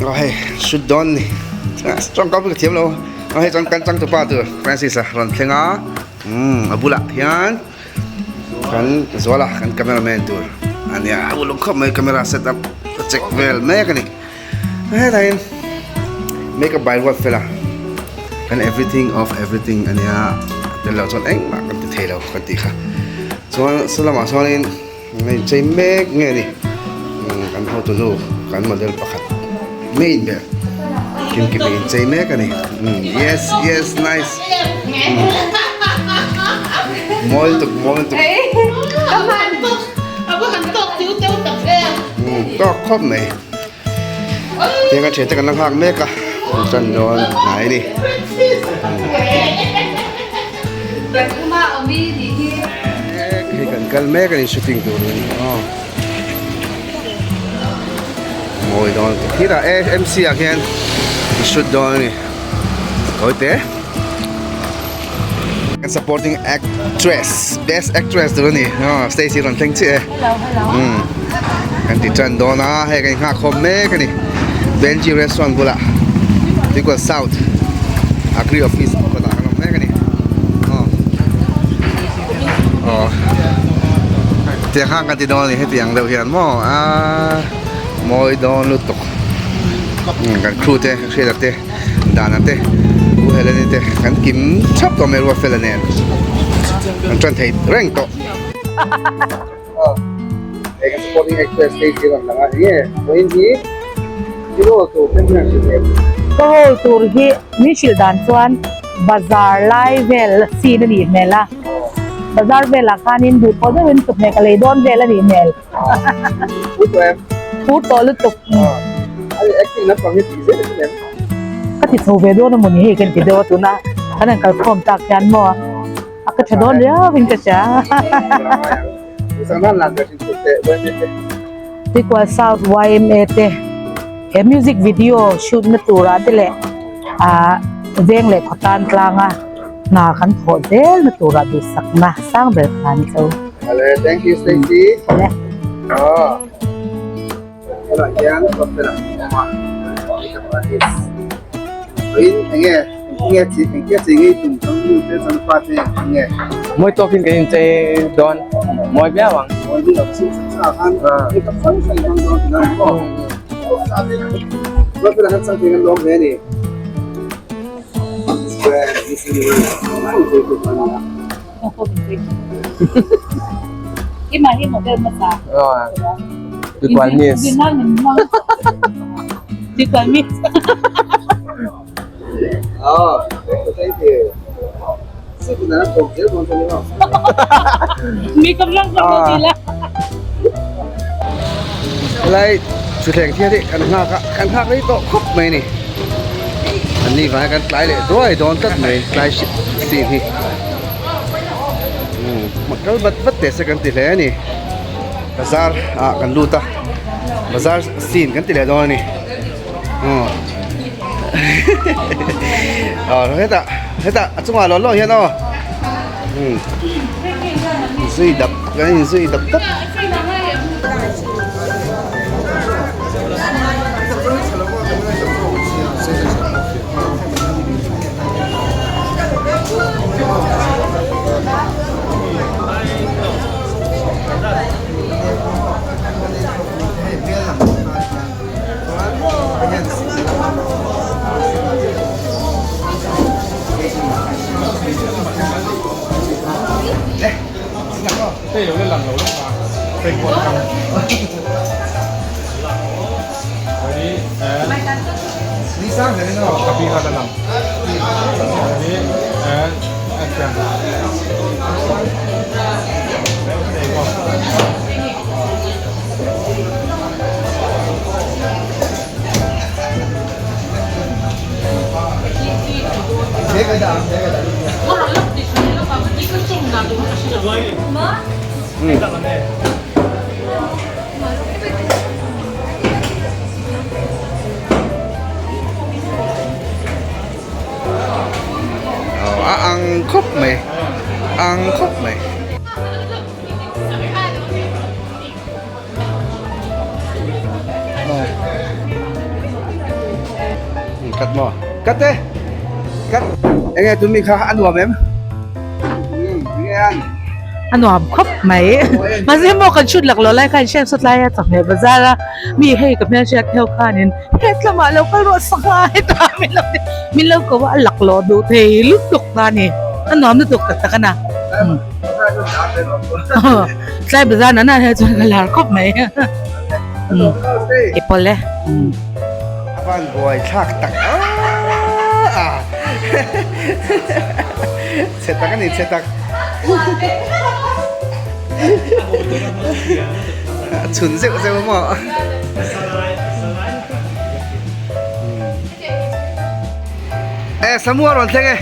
Aw hei shoot dawn ni tawngkam ka thiam lo aw hei chuan kan changtupa tur Francis a rawn thleng a umm a bulah hian kan zuala kan camera man tur a nia a uluk khawp mai camera set up a check vel mek a ni hetah hian makeup by ruat fela kan everything of everything a nia tel loh chuan engmah kan ti thei lo kan tih kha chuan saw lamah sawn in. Hei chei mek nge ni kan hotu nu kan model pakhat main ber kim kim in chei mek a ni yes yes nice mawi tuk mawi tuk tawk khawp mai tiang a thian te kan la nghak mek a tan dawn hnai a ni. Hei kan kal mek a ni shooting turin aw mawi dawn khirah e M C ah khian shoot dawn a ni kawi te kan supporting actress best actress tur a ni aw stage hi rawn thleng chiah e umm kan ti tan dawn a hei kan nghak khawm mek a ni Benji restaurant bulah Tuikual south agri office kawtah kan awm mek a ni aw aw tiang khan kan ti dawn a ni hetiang deuh hian maw aaa mawi dawn lutuk kan crew te hriat te. Dana te U Heleni te kan kim thap tawh mai Ruatfela nen kan tan thei reng tawh. Hei kan supporting actress hei hi rawn lang a enge vawiin hi i role tur te hian hrilh em? Ka role tur hi min hrilh dan chuan bazar lai vel scene a nih hmel a, bazar velah khanin duhthawh deuhin chawhmeh ka lei dawn vel a nih hmel. Phur tawh em? Phur tawh lutuk. Ani acting lampang hi tih zel em? Ka ti chho ve dawn a mawni hei kan ti deuh a tuna kan han kalkhawm tak hian maw a ka tha dawn riau in ka hria. Tuikual South YMA te he music video shoot na turah te leh ah veng leh khawtan tlanga hna kan thawh zel na turah duhsakna sang ber kha a ni cho. Ale thank you Stacy. Ale. Oh. Tunah hian hotel ah kan awm a, makeup artist. In enge enge chi enge chi ngei tum chang nu te chang pa te enge. Mawi tawkin kan inchei dawn mawi viau ang. Mawi viau ang sa khan makeup hrang hrang hmang dawn tih nan maw. Hotel ah hian changthei kan lawm hle a ni. Tuikual miss. Tuikual miss. Helai thuthleng thiat hi kan nghak a kan nghak rei tawh khawp mai a ni an ni vang hian kan tlai leh duai dawn tlat mai tlai scene hi umm kal vat vat teh se kan ti hle a ni bazar ah kan lut a bazar scene kan ti leh dawn a ni aw aw hetah hetah a chungah lawh lawh hian aw umm zui dap kan inzui dap dap. A ang khawp mai ang khawp mai. Cut maw? Cut e! Cut! Enge tun mi kha a nuam em? Enge an? A nuam khawp mai. Mahse maw kan shoot lak lo lai khan hriat sawt lai a chawhmeh bazar a mi hei ka hmelhriat theuh khanin hetlamah lo kal rawh sangha heta min lo ti min lo ko a a lak lawh duh thei lutuk ta a ni. A nuam lutuk tak tak a na. Tlai bazar nana hian chuan ka lar khawp mai. I pawl e. A van buai thlak tak a chhe tak a ni chhe tak a chhun zeuh zeuh a maw e Samu a rawn thleng e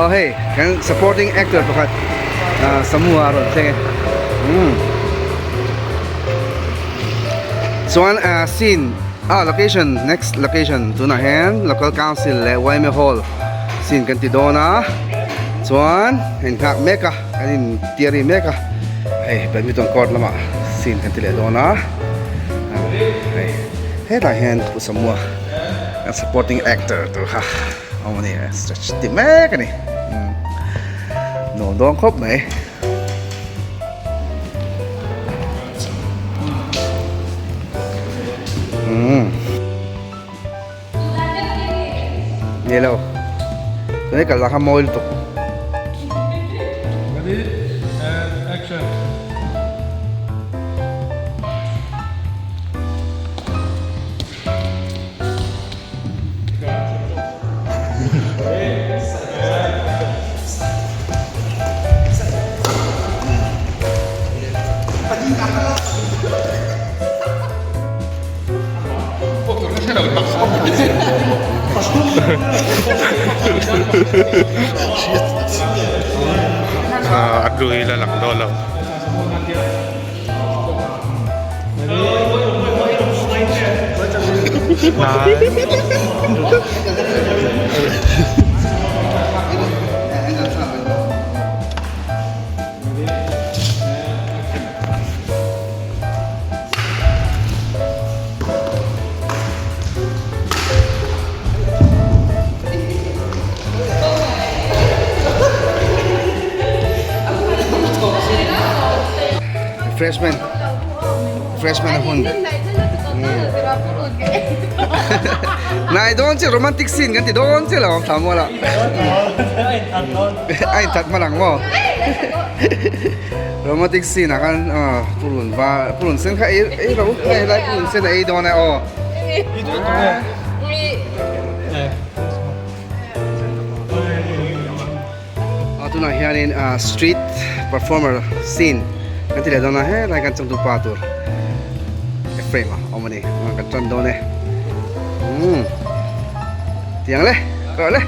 aw hei kan supporting actor pakhat Samu a rawn thleng e umm. Chuan ah scene ah location next location tunah hian local council leh yma hall scene kan ti dawn a chuan a inghak mek a kan in theory mek a hei badminton court lamah scene kan ti leh dawn a hei hetlai hian Pu Samua kan supporting actor tur kha a awm a ni stretch ti mek a ni nuam dawn khawp mai. Ni lo tunah kal lah kha mawi lutuk. Ready and action. A hlui la lang dawn lo. Refreshment refreshment a hun nai dawn che romantic scene kan ti dawn che lo thla mual ah a in that hman ang maw romantic scene ah khan purun va purun sen kha ei ei ro hei helai purun sen a ei dawn e aw. A tunah hianin street performer scene kan ti leh dawn a helai kan changtu pa tur frame a awm a ni kan tan dawn e umm tiang le ka le.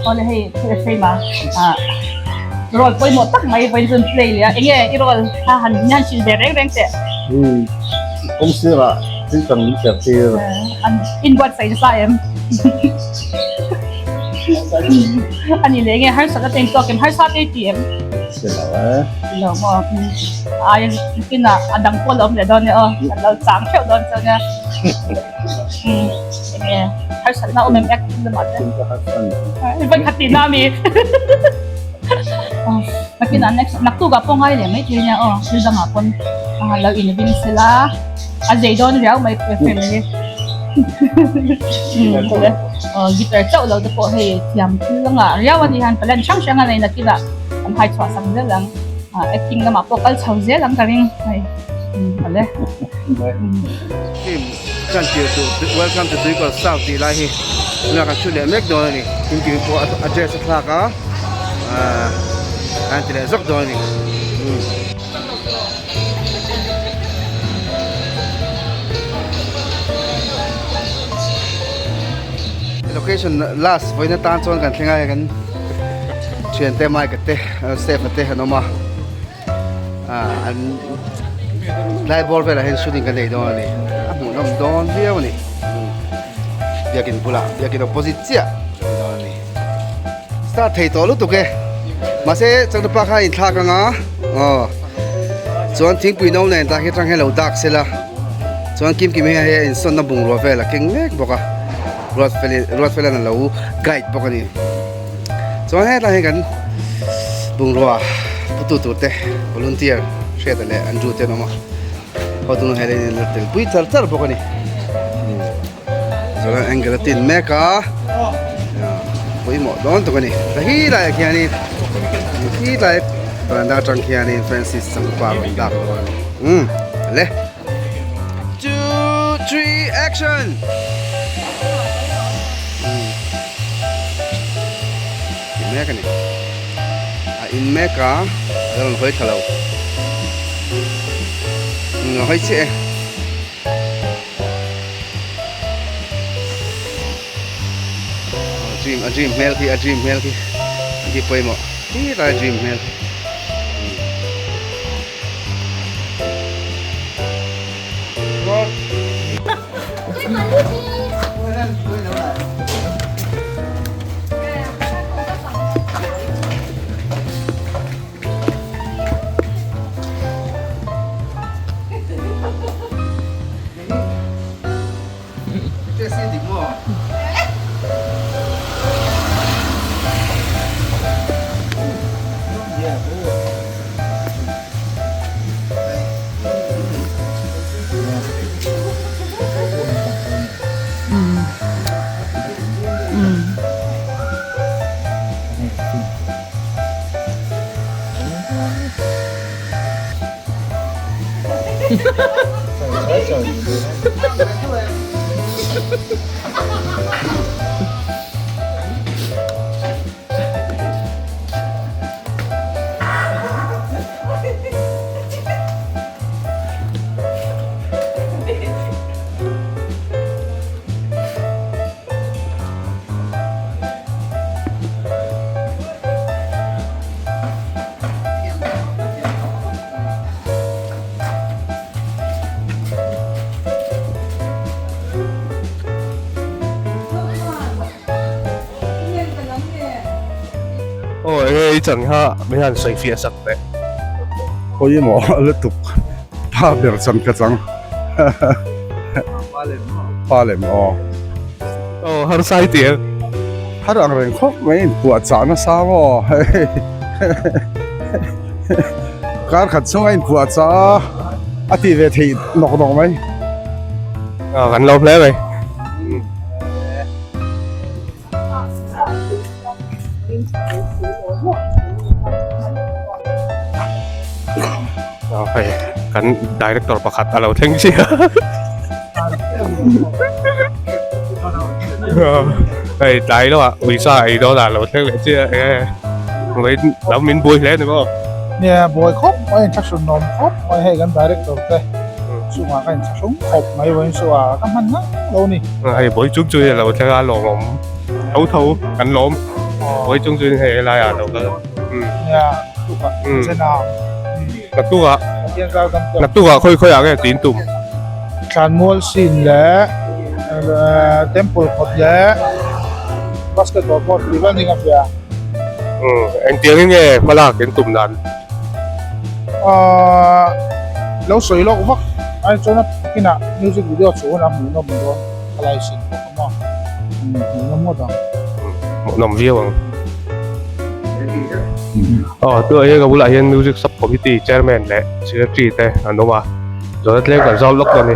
Awle hei frame a role pawimawh tak mai vawiin chu an play leh a enge i role kha han han hrilh ve reng reng teh. Umm kawng sirah thil tang min ker tir. An inbuatsaih nasa em? Ani leh enge harsat a teng tawk em harsa te i ti em? Hre lo e. Hre lo maw? Ai kinah a dang pawh a lo awm leh dawn e aw an lo chang theuh dawn chuan nia. Enge harsatna awm em acting lamah te? Vawi khat tihna a mi? Nakinah next naktukah pawh ngai leh mai thei nia aw thil dangah pawn lo inring sela a zei dawn riau mai family guitar chauh lo te pawh hei thiam thil dangah riau a ni han talent hrang hrang a nei nakinah an hai chhuah sak zel ang acting lamah pawh kal chho zel ang ka ring hei awle. Film chan tir tur welcome to Tuikawr South tih lai hi tunah kan thu leh mek dawn a ni tin tin pawh a dress a thlak a ahh an ti leh zawk dawn a ni umm. Location last vawiin atan chuan kan thleng a hei kan thiante Mike-a te Steph-a te an awm a. ah an tlai bawr velah hian shooting kan nei dawn a ni a hmuhnawm dawn viau a ni. Biakin bulah biakin opposite chiah a ni dawn a ni. Start thei tawh lutuk e. Mahse changtupa kha a inthlak anga aw chuan thingpui no nen tah khi atang hian lo dak sela chuan kim kim hian hei a insawnna bungrua vel a keng mek bawk a Ruatfeli Ruatfela'n a lo guide bawk a ni. Chuan hetlai hian kan bungrua putu tur te volunteer Hriata leh Andrew te an awm a. Hotu nu Helen in a tel pui char char bawk a ni. Chuan angle a tin mek a pawimawh dawn tuk a ni. Ta hi laiah khianin khi tlai veranda atang khianin Francis changpa rawn dak dawn a ni. Umm le. Two, three, action! Ti mek a ni. A in mek a, a rawn hawi thla lo. A hawi chiah e. A dream, a dream hmel khi, a dream hmel khi. A khi pawimawh. Khi lai a dream hmel khi. Aw enge i chan kha min han sawi fiah sak teh. Pawimawh lutuk pa ber chan ka chang pa lem aw. Aw harsa i ti em? Har ang reng khawp mai in puah chah nasa maw hei kar khat chhunga in puah chah a a tih ve theih nawk nawk mai. Aw kan lo hle mai. Hei kan director pakhat a lo thleng chiah hei tlai lawkah uisa ei dawn ah a lo thleng leh chiah eng nge lam min buai hle a ni maw. Nia buai khawp mai inthla nuam khawp mai hei kan director te chungah ka inthla hrung khawp mai vawiin chu a ka hman ngang lo a ni. Hei buai chung chu a lo thleng a lawmawm tho tho kan lawm buai chung chu hei helaiah a lo kal nia tukah chena naktukah naktukah khawi khawiah nge tin tum thlanmual sin leh temple kawt leh basketball court tih vel ni ka hria engtiangin nge hmalak in tum dan Ahh lo sawi lawk vak ai chuan a kinah music video chu hunah hmuhnawm dawn a lai sin bawk a maw hmuhnawm ngawt ang. Hmuhnawm viau ang. Aw tunah hian ka bulah hian music sub committee chairman leh secretary te an awm a zawhna tlem kan zau lawk dawn a ni.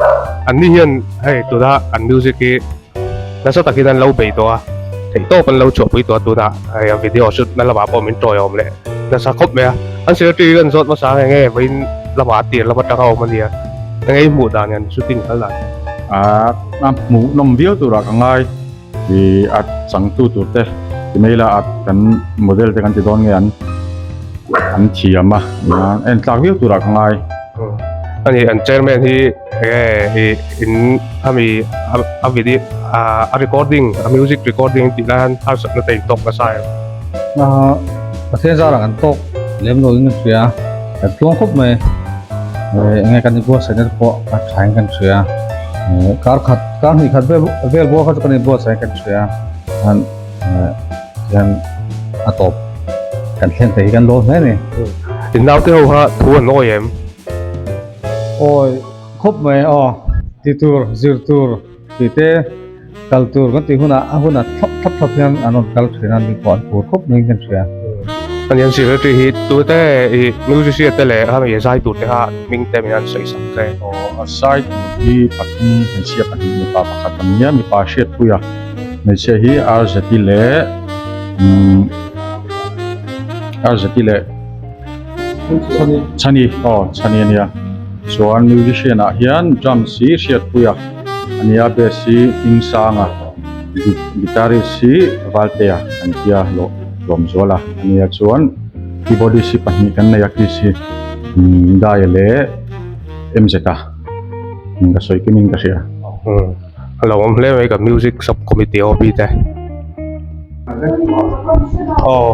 Anni hian hei tuna an music hi nasa takin an lo bei tawh a, theih tawp an lo chhuahpui tawh a tunah hei a video shoot na lamah pawh min tawiawm leh nasa khawp mai a, an secretary kan zawt hmasa nge nge vawiin lamah a tir lam atanga awm a nia enge i hmuh dan hian shooting kal dan. A hmuh nawm viau turah ka ngai i a changtu tur te ti mai ila a kan model te kan ti dawn nge an an thiam a en tlak viau turah ka ngai. Ani an chairman hi Enge i in ami a video a recording a music recording tih lai hian harsatna te in tawk nasa em? Pathian zarah kan tawk lem lo in kan hria a, kan tluang khawp mai. Enge kan inbuatsaihna te pawh a tha in kan hria. Kar khat kar hnih khat vel vel bawr kha chu kan inbuatsaih in kan hria a tihian a tawp kan thlen theih hi kan dawn hle a ni. In naute ho kha thu an awi em? Awi khawp mai aw ti tur zir tur tih te kal tur kan tih hunah a hunah thlap thlap thlap hian an rawn kal thin a ni pawh an phur khawp mai in kan hria. Aniang secretary hi tute i musician te leh hemi zai tur te kha hming te min han sawi sak che. Aw a zai tur hi pathum hmeichhia pahnih mipa pakhat an nia mipa hriatpui a hmeichhia hi Arzeti leh umm Arzeti leh Chhani aw Chhani ania chuan musician ah hian drums hi hriatpui a. Ania bass hi Hmingsanga guitarist hi Valtea kan tia Lawmzuala ania chuan keyboardist hi pahnih kan nei a keys hi Daia leh MZ-a ka sawi kim in ka hria. A lo awm hle mai ka music sub committee OB te. Aw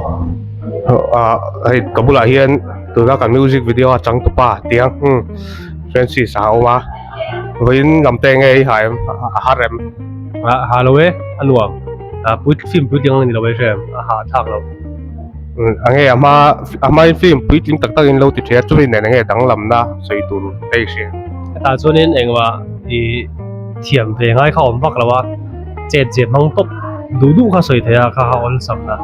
ah hei ka bulah hian tuna kan music video a changtupa tiang Francis a awm a. Vawiin lam te nge i ha em a har em? A ha lo e, a nuam. A pui film puitling ang ni lo e hrem, a ha thlak lo. A nge a hma a hmain film puitling tak tak in lo ti ṭhia chumi nen enge danglamna sawi tur te i hria? Hetah chuanin engmah i thiam ve ngai kha awm vak lo a, chet zia hmang tawp duh duh kha sawi thei a kha kha awlsam na.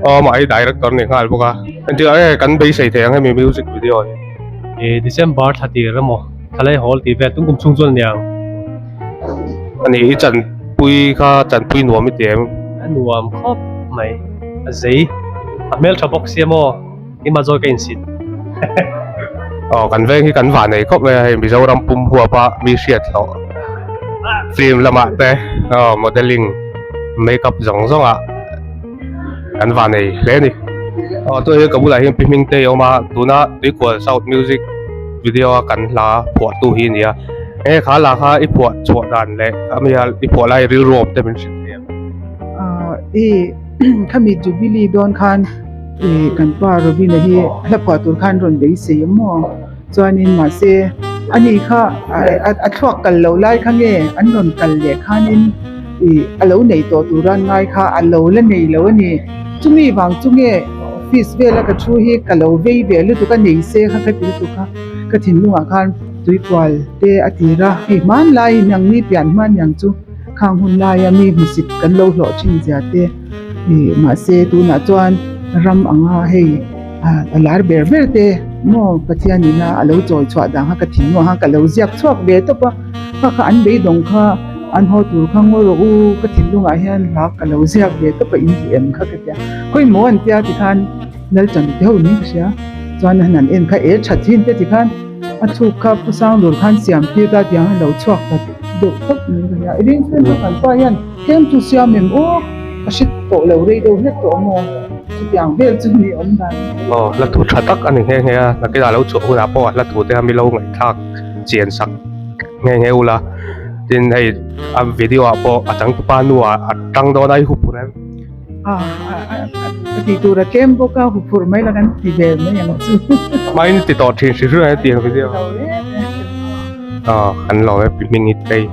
Aw mahni director ni nghal bawk a, engtikah nge kan beisei thei ang hemi music video hi? E December thla tir emaw thla lai hawl tih vel tum kum chhung chuan aniang. Ani i chanpui kha chanpui nuam i ti em? A nuam khawp mai. A zei. A hmeltha bawk sia maw? Keimah zawi ka insit. Aw kan veng hi kan vah nei khawp mai a hei Mizoram pum huap a mi hriat hlawh film lamah te aw modelling makeup zawng zawng ah Kan van nei hle a ni. Aw chuan hi ka bulah hian pi hming te a awm a tuna Tuikual South Music video a kan hla phuah tu hi a ni a enge kha lah kha i phuah chhuah dan leh a mi a i phuah lai rilru awm te min hrilh thei ang. Aaa i khami Jubilee dawn khan i kan pa Robina hi hla phuah tur khan rawn beisei a maw chuanin mahse ani kha a thluak kal loh lai kha nge an rawn kal leh khanin. Ih a lo nei tawh tur a ngai kha a lo la nei lo a ni. Chumi vang chu nge office vela ka thu hi ka lo vei ve lutuk a nei se kha ka ti lutuk a, ka thinlungah khan tuikual te a tir a, hei hmanlai nangni pian hman niang chu khang hun laia mi hmusit kan lo hlawh thin zia te ih mahse tunah chuan ram anga hei a lar ber ber te maw Pathian ina a lo chawi chhuah dang kha ka thinlungah khan ka lo ziak chhuak ve tawp a, kha kha an beidawng kha. An haw tur kha ngawi rawh u, ka thinlungah hian hla ka lo ziak ve tawp a in ti em kha ka tia. Khawi maw an tia tikhan Lalchan te ho niin ka hria. Chuan han an en kha e tha thin te tikhan a thluk kha Pu Sanglur khan siam tir ta tiang a lo chhuak ta deuh tawp niin ka hria. I ring chuan ka kan pa hian tlem chu siam em aw ka hre tawh lo rei deuh hlek tawh maw chutiang vel chu ni awm dan. Aw hla thu tha tak a ni nghe nghe a, nakinah lo chhuah hunah pawh a hla thu te kha mi lo ngaihthlak chian sak nghe nghe ula. Tin hei a video ah pawh a changtupa nu ah a tang dawn a i huphurh em? A a tih tur a tlem bawk a huphurh mai la kan ti ve mai ang chu. Hmain ti tawh thin hri hri a tiang video. Aw kan lawm e pi hming hi tei.